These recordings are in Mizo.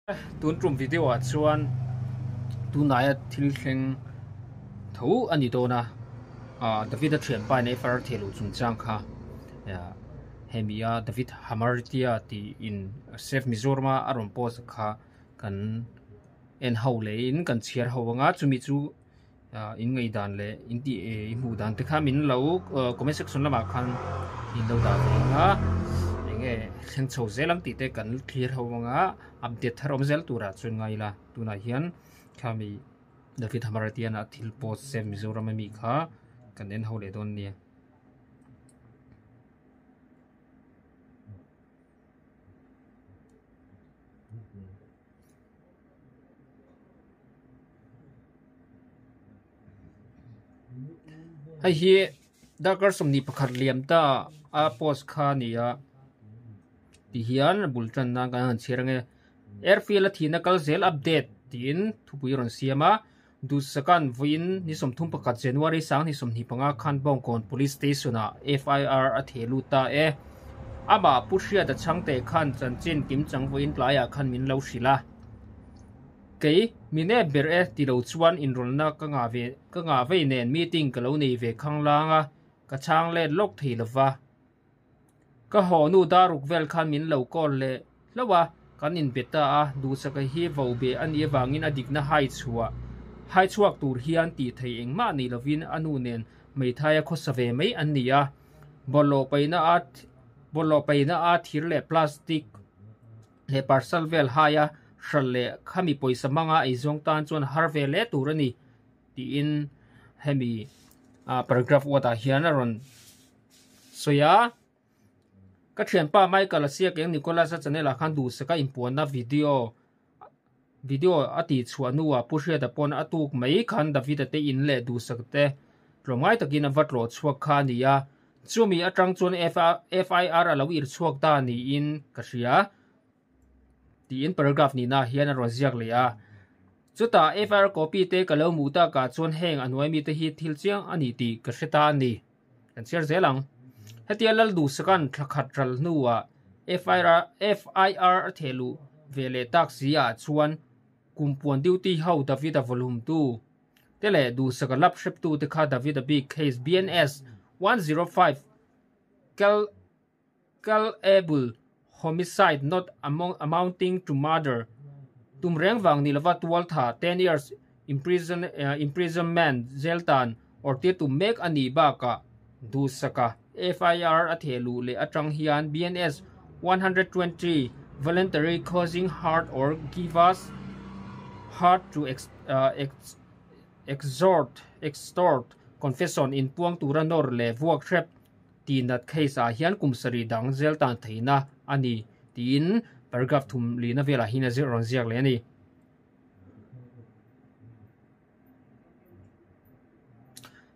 Tun tum video ah chuan tunlaia thil thleng tho a ni dawn a, ah David-a thianpa in FR theh loh chungchang kha hemi a David Hamartia tih in Save Mizoram a a rawn post kha kan en ho leh in kan chhiar ho ang a, chumi chu in ngaihdan leh in tih i hmuh dan te kha min lo comment section lamah khan in lo dah ve ang a eng nge thleng chho zel ang tih te kan thlir ho ang a update thar awm zel turah chuan ngai ila tunah hian khami David Hamaratiana thil post save Mizoram ami kha kan en ho leh dawn nia. Hei hi darkar 21 liam ta a post kha a ni a ti hian a bul tan nan kan han chhiar ange airfield a thihna kal zel update tiin thupui a rawn siam a Duhsaka'n vawiin ni 31 January 2025 khan Bawngkawn Police Station ah FIR a theh lut ta e. Amah Pu Hriata chhangte khan chanchin kimchang vawiin tlaiah khan min lo hrilh a. Kei, mi nep ber e ti lo chuan inrawlna ka ngah ve ka ngah vei nen meeting ka lo nei ve khanglang a, ka chhang let lawk thei lo va. Ka haw nu daruk vel khan min lo call leh hlauh a, kan inbe ta a, Duhsaka hi vo be a nih avangin a dikna hai chhuah hai chhuak tur hian tih theih engmah nei lovin a nu nen hmeithai a khawsa ve mai an ni a, bawlhhlawh paihna a bawlhhlawh paihna a thir leh plastic leh parcel vel hai a hralh leh khami pawisa hmanga eizawng tan chuan har ve hle tur a ni tiin hemi paragraph uatah hian a rawn sawi a. Ka thianpa Michael a siak eng Nicholas-a channel ah khan duhsaka inpuanna video video a tih chhuah hnuah Pu Hriata pawn a tuk mai khan David-a te in leh duhsak te tlawmngai takin a va tlawh chhuak kha a ni a. Chumi atang chuan FIR a lo ir chhuak ta niin ka hria tiin paragraph nihna hian a rawn ziak leh a. Chutah FIR copy te ka lo hmuh takah chuan heng a hnuai mite hi thil chiang a ni tih ka hre ta a ni. Kan chhiar zel ang. Hetia Lal Duhsaka'n thla khat ral hnuah FIR FIR a theh luh ve leh tak si ah chuan kumpuan duty ho David-a vawlhum tu te leh Duhsaka lap hrep tu te kha David-a bik case BNS 105 cal Culpable homicide not amounting to murder tum reng vang ni lova tualtha 10 years imprisonment jail tan or tir tum mek a nih bakah Duhsaka FIR a theh luh leh atang hian BNS 120 voluntary causing hurt or give us hurt to extort confession inpuang tura nawr leh vuak hrep Tihnat case ah hian kum sarih dang zel tan theihna a ni tiin paragraph thum lihna velah hian a rawn ziak leh a ni.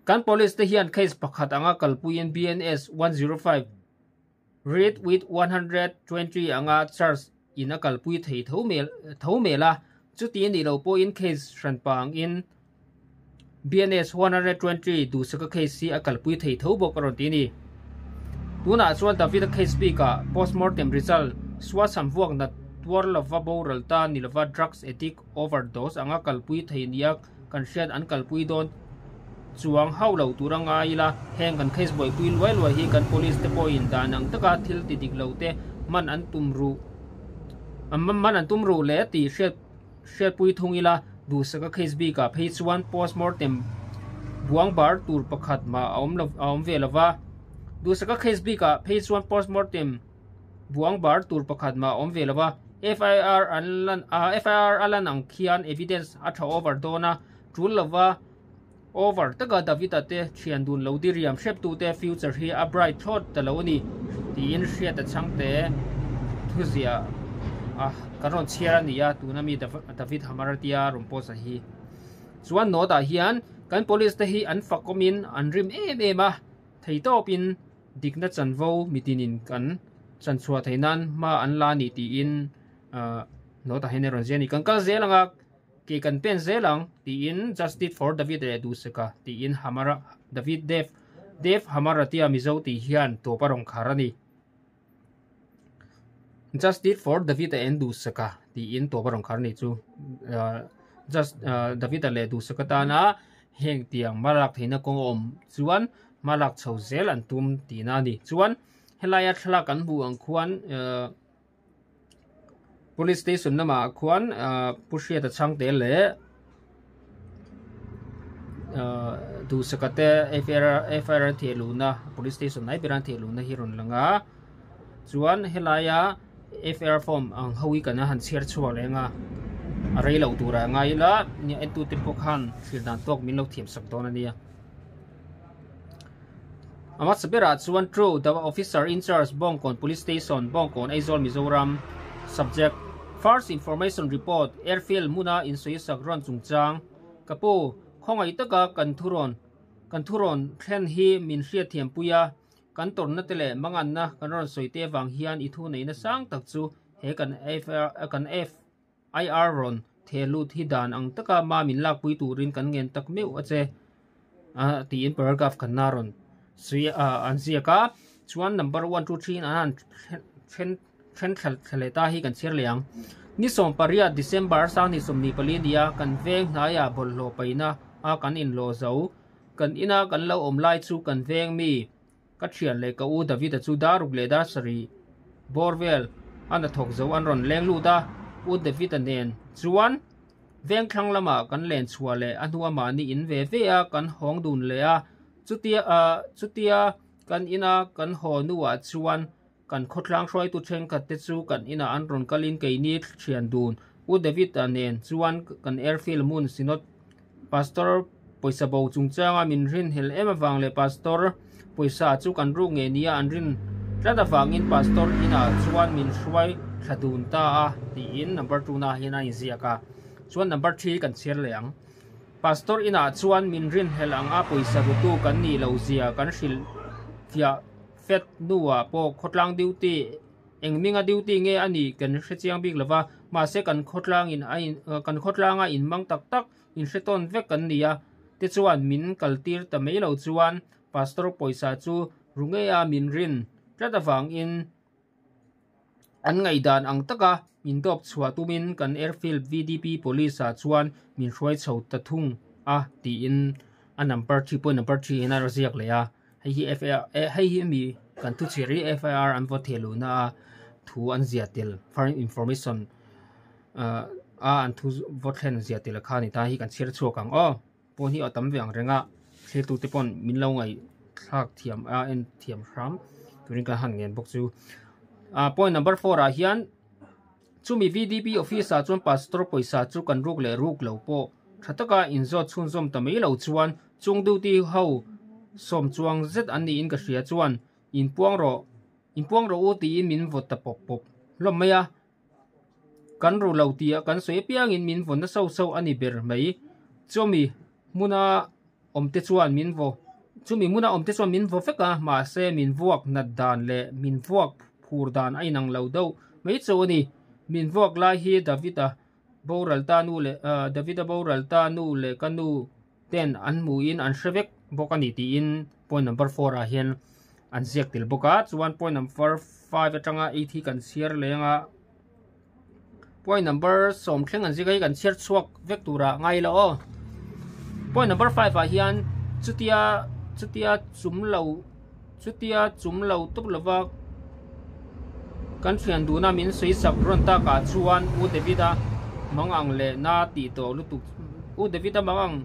Kan police te hian case pakhat anga kalpuiin BNS 105 read with 120 anga charge in a kalpui thei tho tho mel a, chuti nih loh pawhin case hranpa angin BNS 120 duhsaka case hi a kalpui thei tho bawk a rawn ti a ni. Tunah chuan David-a case bikah postmortem result suasam vuak nat tuar lova boral ta ni lova drugs addict overdose anga kalpui thei nia kan hriat an kalpui dawn chuang hauh lo tur a ngai ila heng kan case buaipui luai luai hi kan police te pawhin dan ang taka thil ti dik lo te man an tum ruh man an tum ruh leh tih hriat Hriatpui thung ila, Duhsaka case bikah phei chuan postmortem buang bar tur pakhat mah a awm lo a awm ve lo va. Duhsaka case bikah phei chuan postmortem buang bar tur pakhat mah a awm ve lo va. FIR an lan a FIR a lan ang khian evidence a tha over dawn a, tul lova over taka David-a te thian dun lo diriam hreptute future hi a bright thlawt ta lo a ni tiin hriat a chhangte thuziah a kan rawn chhiar a ni a, tuna mi David Hamaratia rawn post a hi chuan note ah hian kan police te hi an fakawmin an rim em em a, theitawpin dikna chanvo mitinin kan chanchhuah theih nan hma an la a ni tiin note ah hian a rawn ziah a ni. Kan kal zel ang a. Ke kan pen zel ang, tiin Justice for David leh Duhsaka tiin Hamara David Dev Dev Hamaratia Mizo tih hian tawp a rawn khar a ni. Justice for David-a en Duhsaka tiin tawp a rawn khar ni chu. Just David-a leh Duhsaka tana heng tiang hmalak theihna kawng a awm chuan hmalak chho zel an tum tihna a ni. Chuan helaia thlalak kan hmuh ang khuan Police station lamah khuan Pu Hriata Chhangte leh Duhsaka te FIR an theh luhna police station hnai bera an theh luhna hi a rawn lang a chuan helaia FIR form ang ho hi kan han chhiar chhuak leh ang a a rei loh turah a ngai ila entute pawh khan thlir dan tawk min lo thiam sak dawn a nia. A hmasa berah chuan True, the officer in charge Bawngkawn Police Station, Bawngkawn, Aizawl, Mizoram. Subject, First Information Report, Airfield hmuna insawisak rawn chungchang. Ka pu, khawngaih taka kan thurawn kan thurawn thlen hi min hriatthiampui a, kan tawrhna te leh manganna kan rawn sawi te avang hian i thuneihna sang tak chu he kan kan FIR rawn theh lut hi dan ang taka ma min lakpui turin kan ngen tak meuh a che a tiin paragraph khanna rawn sui a an ziak a chuan number 1 2 3 in an han then then thla thla leh ta hi kan chhiar leh ang ni 18 December sang 24 nia kan veng hnaiah bawlhhlawh paihna a kan inlawh zo kan ina kan lo awm lai chu kan veng mi Ka thian leh ka u David-a chu daruk leh dar sarih bawr vel a hnathawk zo an rawn leng lut a, U David-a nen chuan vengthlang lamah kan len chhuah leh a hnua mahni in ve ve a kan hawng dun leh a, chutia chutia kan ina kan haw hnuah chuan kan khawtlang hruaitu thenkhat te chu kan inah an rawn kalin keini thian dun U David-a nen chuan kan airfield hmun Synod Pastor pawisa bo chungchanga min rinhlelh em avang leh Pastor pawisa chu kan ruk ngei nia an rin tlat avangin Pastor inah chuan min hruai thla dun ta a tiin number 2 na hian a inziak a. Chuan number 3 kan chhiar leh ang. Pastor inah chuan min rinhlelh ang a pawisa rutu kan nih loh zia kan hrilh fiah fet hnuah pawh khawtlang duty Eng minga duty nge a nih kan hre chiang bik lova, mahse kan khawtlangin a in kan khawtlanga inmang tak tak inhre tawn vek kan ni a, tichuan min kaltir ta mai lo chuan Pastor pawisa chu ru ngei a min rin tlat avangin an ngaihdan ang taka min dawp chhuah tumin kan Airfield VDP Police ah chuan min hruai chho ta thung a tiin a number 3 point number 3 hian a ziak leh a. Hei hi FIR hei hi mi kan thu chhiar hi FIR an vaw thei lohna a thu an ziah tel foreign information ah a an thu vaw thlen ziah tel kha a ni ta hi kan chhiar chhuak ang aw pawn hi a tam ve ang reng a thlir tute pawn min lo ngaihthlak thiam a en thiam hram turin kan han ngen bawk chu ah point number 4 ah hian chumi VDP office ah chuan pastor pawisa chu kan ruk leh ruk lo pawh tha taka inzawt chhunzawm ta mai lo chuan Chung duty ho sawm chuang zet an niin ka hria chuan inpuang rawh, inpuang rawh u tiin min vaw ta pawp pawp hlawm mai a. Kan ru lo tia kan sawi apiangin min vaw na sauh sauh a ni ber mai. Chumi hmuna awmte chuan min vaw, chumi hmuna awmte chuan min vaw vek a, mahse min vuak nat dan leh min vuak phur dan a inang lo deuh mai chauh a ni. Min vuak lai hi David-a boral ta nu leh David-a boral ta nu leh ka nu ten an hmuhin an hre vek bawk a ni tiin point number 4 ah hian an ziak tel bawk a chuan point number 5 atanga 8 hi kan chhiar leng a point number 10 thleng an ziak a hi kan chhiar chhuak vek turah ngai ila aw point number 5 ah hian chutia chutia chum lo chutia chum lo tawp lova kan thian duna min sawi sak rawn takah chuan U David-a mang ang leh na tih tawh lutuk U David-a mang ang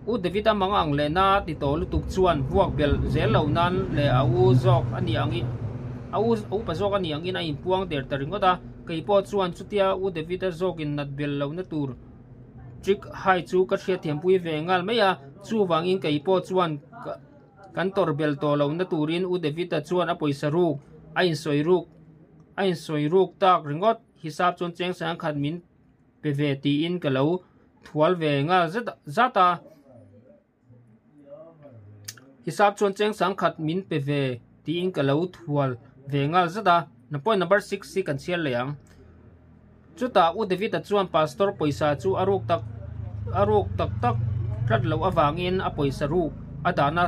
U David-a mang ang leh na ti tawh lutuk chuan vuak belh zel lo nan leh a u zawk a nih angin a u upa zawk a nih angin a inpuang der ta ringawt a keipawh chuan chutia U David-a zawkin nat belh lohna tur trick hai chu ka hriatthiampui ve nghal mai a chuvangin keipawh chuan ka Kan tawrh bel tawh lohna turin U David-a chuan a pawisa ruk a insawi ruk a insawi ruk tak ringawt hisap chuan cheng sang khat min pe ve tiin ka lo thual ve nghal zet zat a. Hisap chuan cheng sang khat min pe ve tiin ka lo thual ve nghal zat a. Na point number 6 hi kan chhiar leh ang. Chutah U David-a chuan Pastor pawisa chu a ruk tak a ruk tak tak tlat loh avangin a pawisa ruk a dahna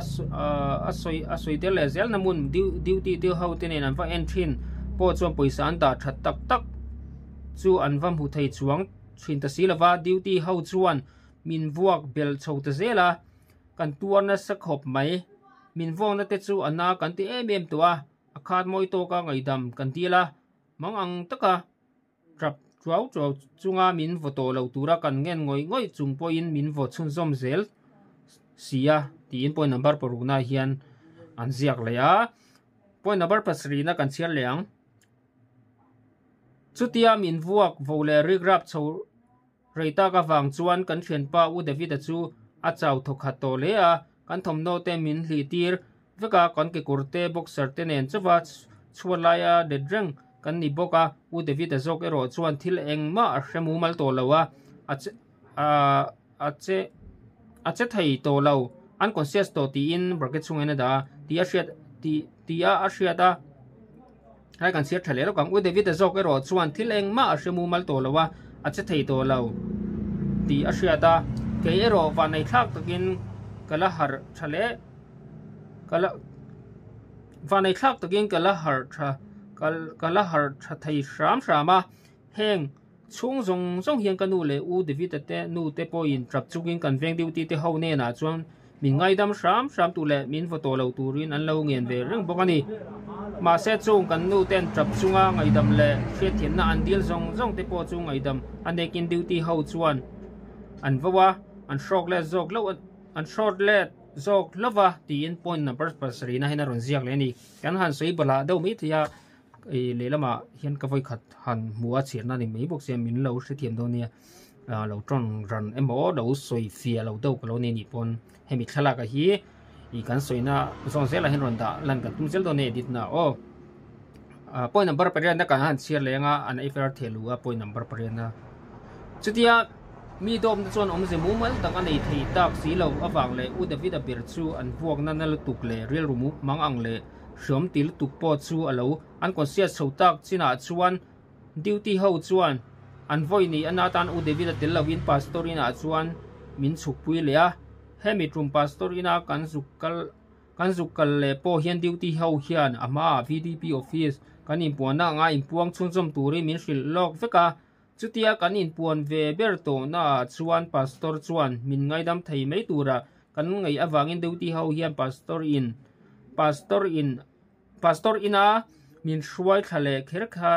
a sawi a sawi tel leh zel na hmun duty te ho te nen an va en thin. pawh chuan pawisa an dah that tak tak chu an va hmu thei chuang thin ta si lova, duty ho chuan min vuak belh chho ta zel a, kan tuar nasa khawp mai. Min vuakna te chu a na kan ti em em tawh a, a khat mawi tawka ngaihdam kan dil a, mang ang taka Trap tuau tuau chunga min vaw tawh lo tura kan ngen ngawih ngawih chung pawhin min vaw chhunzawm zel si a tiin point number parukna hian an ziak leh a. Point number pasarihna kan chhiar leh ang. Chutia min vuak vo leh rikrap chho rei tak avang chuan kan thianpa U David-a chu a chau thawkhat tawh hle a, kan thawmhnaw te min hlih tir vek a, kan kekawr te boxer te nen chauva chhuat laia let reng kan ni bawk a, U David-a zawk erawh chuan thil engmah a hre mumal tawh lo a, a che a che a che thei tawh lo, unconscious tawh tiin bracket chhungin a dah a, tih a hriat tih tih a a hriat a. Helai kan chhiar tha leh lawk ang. U David-a zawk erawh chuan thil engmah a hre mumal tawh lo a, a che thei tawh lo tih a hriat a. Kei erawh vanei thlak takin ka la harh tha leh ka la vanei thlak takin ka la harh tha ka la harh tha thei hram hram a. Heng chhung zawng zawng hian ka nu leh U David-a te nu te pawhin tap chungin kan veng duty te ho hnenah chuan min ngaidam hram hram tur leh min vaw tawh lo turin an lo ngen ve reng bawk a ni. Mahse chung kan nu ten tap chunga ngaihdam leh hriatthiamna an dil zawng zawng te pawh chu ngaihdam a nekin duty ho chuan an vo a, an hrawk let zawk lo an hrawt let zawk lova tiin point number pasarihna hian a rawn ziak leh a ni. Kan han sawi bawlh ah deuh mai thei a. Ih lehlamah hian ka vawikhat han hmu a chhiarna ni mai bawk sia min lo hrethiam dawn nia ah lo tawng ran emaw lo sawi fiah lo deuh ka lo nei anih pawn hemi thlalak ah hi ih kan sawina zawn zelah hian rawn dah lan kan tum zel dawn nia edit na aw ah point number pariat na kan han chhiar leh anga an ei fer theh luh a point number pariat na chutia mi dawpna chuan awmze mumal tak a nei thei tak si lo avang leh U David a ber chu an vuakna na lutuk leh rilru mang ang leh Hriam ti lutuk pawh chu a lo an conscious chho tak chinah chuan duty ho chuan an vawi ni ana tan U David a tel lovin pastor inah chuan min chhukpui leh a. Hemi tum pastor ina kan zuk kal kan zuk kal leh pawh hian duty ho hian a hmaah VDP office kan inpuanna anga inpuang chhunzawm turin min hrilh lawk vek a. Chutia kan inpuan ve ber tawhnaah chuan pastor chuan min ngaidam thei mai tura kan ngaih avangin duty ho hian pastor in pastor in pastor ina min hruai thla leh kher kha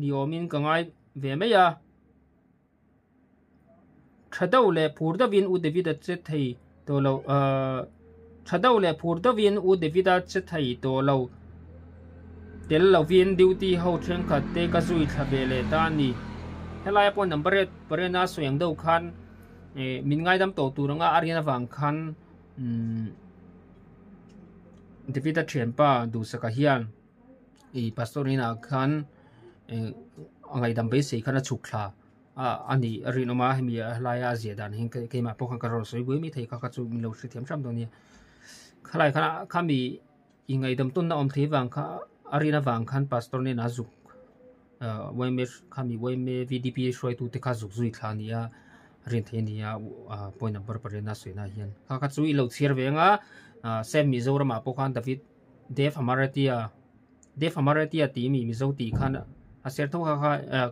ni awmin ka ngai ve mai a. Tha deuh leh phur deuhin U David-a che thei tawh lo ahh tha deuh leh phur deuhin U David-a che thei tawh lo tel lovin duty ho thenkhat te ka zui thla ve leh ta a ni. Helaia pawh number riat pariatna a sawi ang deuh khan eh min ngaidam tawh tur anga a rian avang khan umm David-a thianpa Duhsaka hian ih pastor inah khan eh a ngaihdam beisei khan a chhuk thla a a nih a rinawm a hemi laia a ziah dan hi keimah pawh khan ka rawn sawi buai mai thei kha kha chu min lo hrethiam hram dawn nia khalai khan khami inngaihdam tawnna awm thei vang kha a rin avang khan pastor nen a zuk ah yma khami yma vdp hruaitu te kha zuk zui thla a ni a rin thei a ni a ah point number pariat a sawi na ah hian kha kha chu i lo chhiar ve ang a ah same Mizoram ah pawh khan David Dev Amaratia Dev Amaratia tih mi Mizo tih khan a ser tho kha kha ah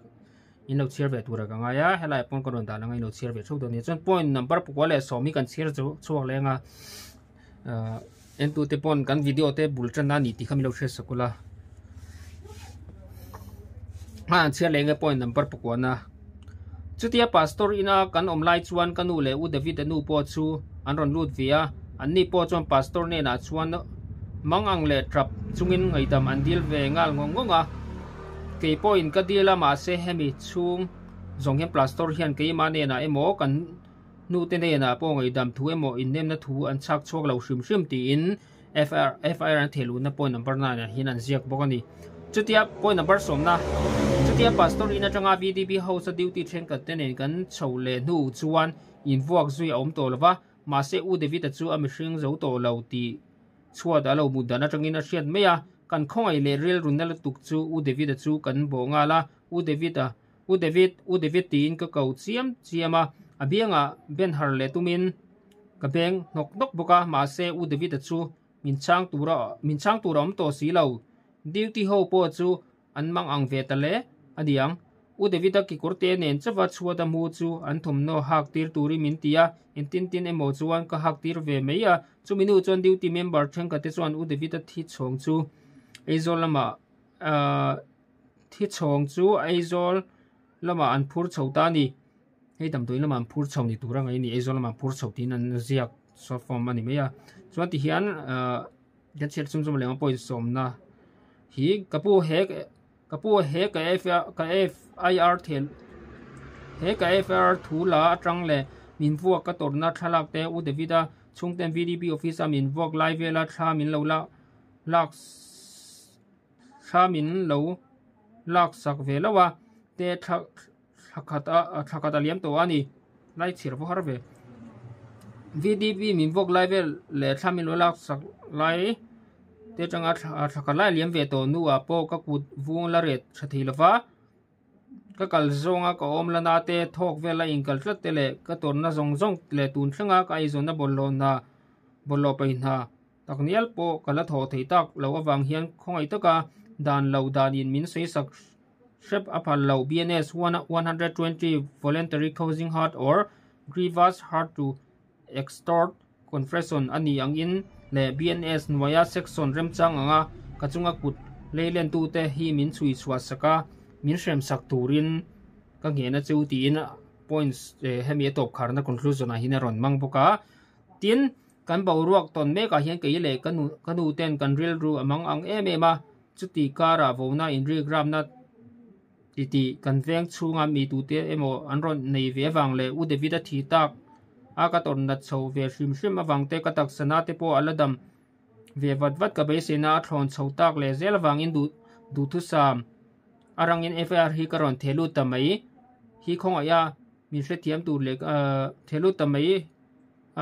in lo chhiar ve tur ah ka ngai a helai ah pawn ka rawn dah lang a in lo chhiar ve theuh dawn a ni chuan point number pakua leh sawm hi kan chhiar chu chhuak leng a ah entu te pawn kan video te bul tan a ni tih kha min lo hriat sak ula a an chhiar leh nge point number pakua na chutia pastor ina kan awm lai chuan ka nu leh u David a nu pawh chu an rawn lut ve a an ni pawh chuan pastor hnenah chuan mang ang leh tap chungin ngaihdam an dil ve nghal ngawng ngawng a. Kei pawhin ka dil a mahse hemi chhung zawng hian pastor hian keimah hnenah emaw kan hnute hnenah pawh ngaihdam thu emaw innemna thu an chhak chhuak lo hrim hrim tiin FIR an theh luhna point number 9 ah hian an ziak bawk a ni. Chutia point number sawmna chutia pastor in atanga VDP house a duty thenkhat te nen kan chho leh hnu chuan invuak zui a awm tawh lova mahse U David-a chu a mihring zo tawh lo tih chhuat a lo mut dan atangin a hriat mai a. Kan khawngaih leh rilrunna lutuk chu U David-a chu kan bawh nghal a, U David-a, U David, U David tiin ka ko chiam chiam a, a biangah ben har leh tumin ka beng hnawk hnawk bawk a, mahse U David-a chu min chhang tura min chhang tur a awm tawh si lo. Duty ho pawh chu an mang ang ve ta le a niang. U David-a kekawrte nen chauha chhuat a mu chu an thawmhnaw hak tir turin min ti a, engtin tin emaw chuan ka hak tir ve mai a. Chumi nu chuan duty member thenkhatte chuan U David-a thi chhawng chu Aizawl lamah thi chhawng chu Aizawl lamah an phur chho ta a ni. Hei damdawi lamah an phur chho ni tur a ngaih a ni, Aizawl lamah an phur chho tiin an ziak short form a ni mai a. Chuan tihian kan chhiat chhung zawm leh ang pawhin sawmna hi ka pu he Ka pu he ka ka FIR thel he ka FIR thu la atang leh min vuak ka tawrhna thlalak te U David-a chhungten VDP office a min vuak lai vela thla min lo lak lak thla min lo lak sak ve lo a te thla thla khat a thla khat a liam tawh a ni lai chhir vaw har ve VDP min vuak lai vel leh thla min lo lak sak lai te atanga thla khat lai a liam ve tawh hnuah pawh ka kut vung la ret tha thei lova ka kal zawnga ka awm lana te thawk vel a inkal tlat te leh ka tawrhna zawng zawng leh tun thlenga ka eizawnna bawlhhlawh hna bawlhhlawh paih hna taknial pawh ka la thawh thei tak loh avang hian khawngaih taka dan loh danin min sawi sak hrep a phal loh BNS 120 Voluntary Causing Hurt or Grievous Hurt to Extort Confession a nih angin leh BNS hnuaia section remchang anga ka chunga kut leilentute hi min chhui chhuah sak a, min hrem sak turin ka nghehna chu tiin points hemi a tawp kharna conclusion ah hian a rawn hmang bawk a. Tin, kan boruak tawn mekah hian kei leh ka nu ka nu ten kan rilru a mang ang em em a, chuti karah vona inrikramna Ti tih kan veng chhunga mi tute emaw an rawn nei ve avang leh U David a thi tak a ka tawn nat chho ve hrim hrim avang te ka taksa na te pawh a la dam ve vat vat ka beiseina a thlawn chho tak leh zel avangin duh duhthusam a rangin FIR hi ka rawn theh lut ta mai hi khawngaih a min hrethiam tur leh theh lut ta mai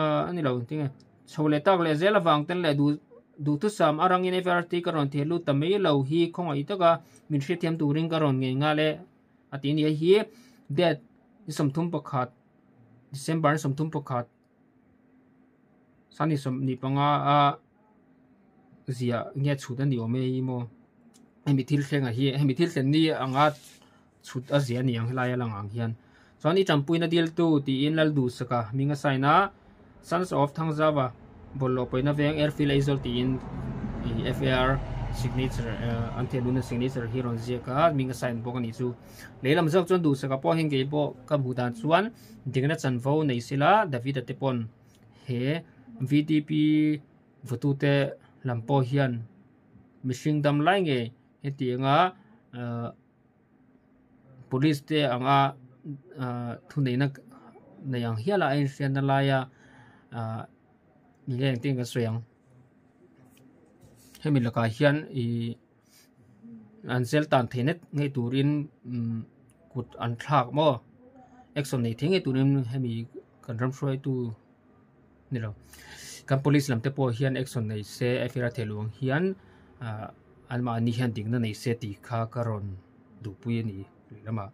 a ni lo tinge chho leh tak leh zel avang ten leh duh duhthusam a rangin FRT ka rawn theh lut ta mai lo hi khawngaih taka min hriatthiam turin ka rawn ngei nghal e a ti a ni hei hi date ni 31 December ni 31 sani 25 a ziah nge chhut a ni awm e hi maw hemi thil thleng ah hi hemi thil thlen ni anga chhut a ziah a ni ang helai a lang ang hian chuan i tanpuina diltu tiin Lalduhsaka hming a sign a Sons of Thangzava bawlhhlawh pawina veng Airfield Aizawl tiin ih FAR signature an thehluhna signature hi a rawn ziak a hming a sign bawk a nih chu lehlam zawk chuan Duhsaka pawh heng kei pawh ka hmuh dan chuan dikna chanvo nei sela David-a te pawn he VDP vawtute lam pawh hian mihring dam lai nge hetianga ahh. Police te anga ahh thuneihna nei ang hial a a inhriatna laia ahh nge engtin kan sawi ang hemi lakah hian ihh an zel tan thei nek ngei turin umm kut an thlak maw action nei thei ngei turin hemi kan ram hruaitu ni lo kan police lam te pawh hian action nei se FIR thei luang hian ah anmahni hian dikna nei se tih kha ka rawn duhpui a ni lehlamah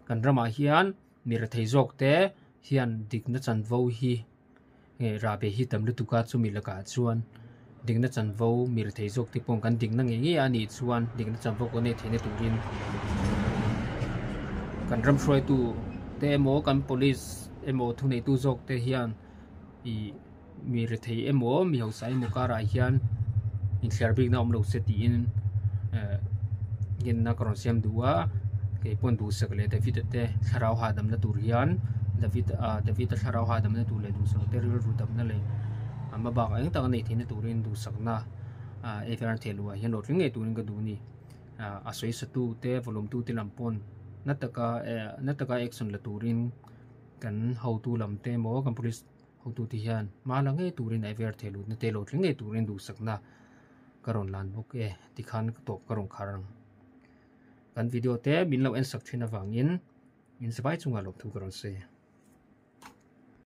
kan ramah hian mi rethei zawk te hian dikna chanvo hi nge rahbeh hi tam lutuk a chumi lakah chuan dikna chanvo mi rethei zawk te pawh kan dikna ngei ngei a nih chuan dikna chanvo kan nei theihna turin kan ram hruaitu te emaw kan police emaw thuneitu zawk te hian ih mi rethei emaw mi hausa emaw karah hian inthliar bikna awm lo se tiin eh ngenna ka rawn siam duh a keipawn duhsak leh David a te thlarau hahdamna tur hian David ah David a thlarau hahdamna tur leh duhsak te rilru damna leh a hma bakah eng tak a neih theihna turin duhsakna ah FIR thehluh ah hian hlawhtling ngei turin ka duh a ni ah a sawi sa tu te vawlawm tu te lam pawn na taka eh na taka action la turin kan hotu lam te emaw kan police hotu te hian hma la ngei turin FIR thehluh na te hlawhtling ngei turin duhsakna ka rawn lan bawk e tikhan ka tawp ka rawn khar ang kan video te min lo en sak thin avangin in zavai chungah lawmthu ka rawn sawi.